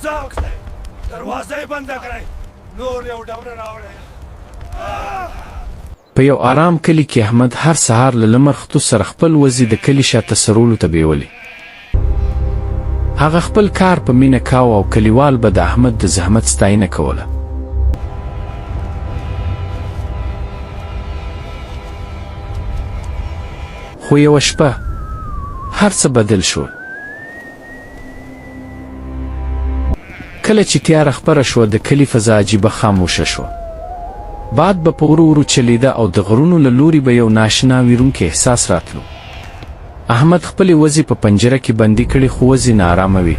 دروازه یې بنده کړئ، نور یو ډبره راوړئ. په یو آرام کلي کې احمد هر سهار له لمر ختو سره خپل وزې د کلي شاته څرولو ته بیولې. هغه خپل کار په مینه کاوه او کلیوال به د احمد د زحمت ستاینه کوله. خو یوه شپه هر څه بدل شول. کله چې تیاره خپره شوه، د کلي فضا عجیبه خاموشه شوه. باد به په ورو ورو چلیده او د غرونو له لوري به یو ناشنا ویرونکی احساس راتلو. احمد خپلې وزې په پنجره کې بندي کړې خو وزې ناارامه وې.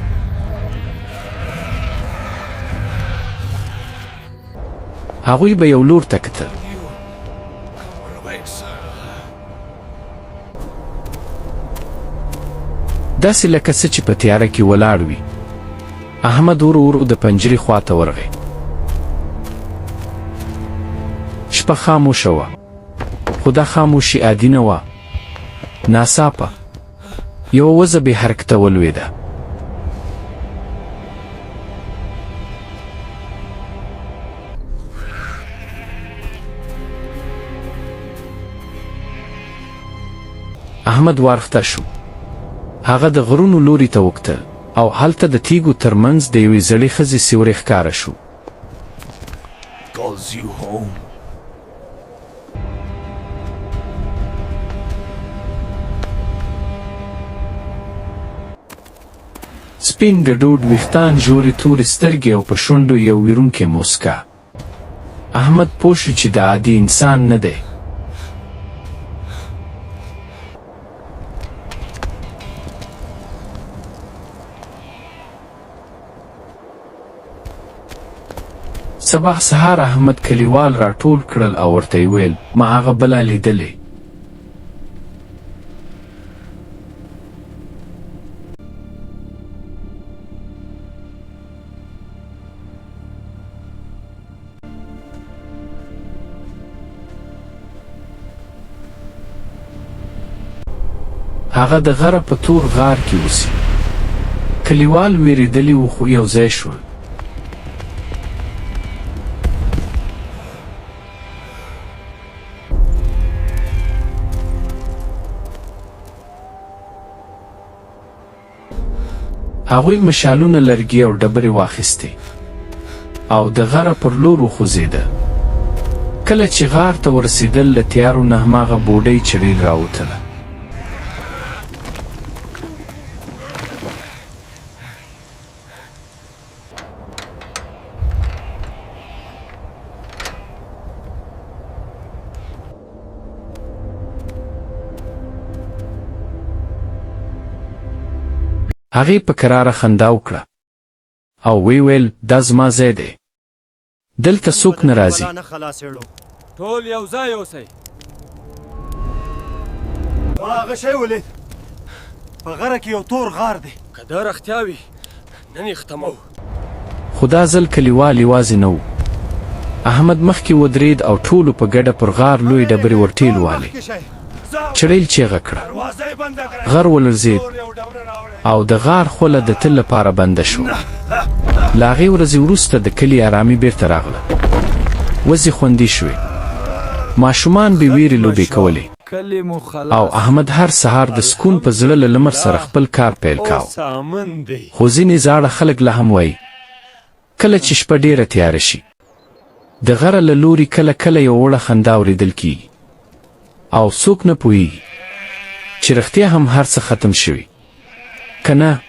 هغوی به یو لور ته کتل. داسې لکه څه چې په تیاره کې ولاړ وي. احمد ورو ورو د پنجرې خواته ورغی. شپه خاموشه وه، خو دا خاموشي عادي نه وه. ناڅاپه یوه وزه بې حرکته ولوېده. احمد وارخطا شو. هغه د غرونو لوري ته وکتل او هلته د تیږو تر منځ د یوې زړې ښځې سیوری ښکاره شو. Calls you home. سپین ګډوډ ویښتان، ژورې تورې سترګې او په شونډو یو ویرونکې موسکا. احمد پوه شو چې دا عادي انسان نه دی. سبا سهار احمد کلیوال راټول کړل او ورته یې وویل، ما هغه بلا لیدلې. هغه د غره په تور غار کې اوسي. کلیوال ویریدلي وو خو یو ځای شول. هغوی مشالونه، لرګي او ډبرې واخیستې او د غره پر لور وخوځېده. کله چې غار ته ورسېدل، له تیارو نه هماغه بوډۍ چړیل راوتله. هغې په کراره خندا وکړه او ویې ویل، دا زما ځای دی. دلته څوک نه راځي. ټول یو ځای اوسئ. ما هغه شی ولید. په غره کې یو تور غار دی. که دا رښتیا وي، نن یې ختموو. خو دا ځل کلیوال یوازې نه وو. احمد مخکې ودرېد او ټولو په ګډه پر غار لویې ډبرې ورټېل وهلې. چړیل چیغه کړه. غر ولړزېد او د غار خوله د تل لپاره بنده شوه. له هغې ورځې وروسته د کلي ارامي بېرته راغله. وزې خوندي شوې. ماشومان بې وېرې لوبې کولې. او احمد هر سهار د سکون په زړه له لمر سره خپل کار پیل کاوه. خو ځینې زاړه خلک لا هم وایي، کله چې شپه ډېره تیاره شي، د غره له لوري کله کله یوه وړه خندا اورېدل کېږي او څوک نه پوهېږي چې رښتیا هم هر څه ختم شوي که نه.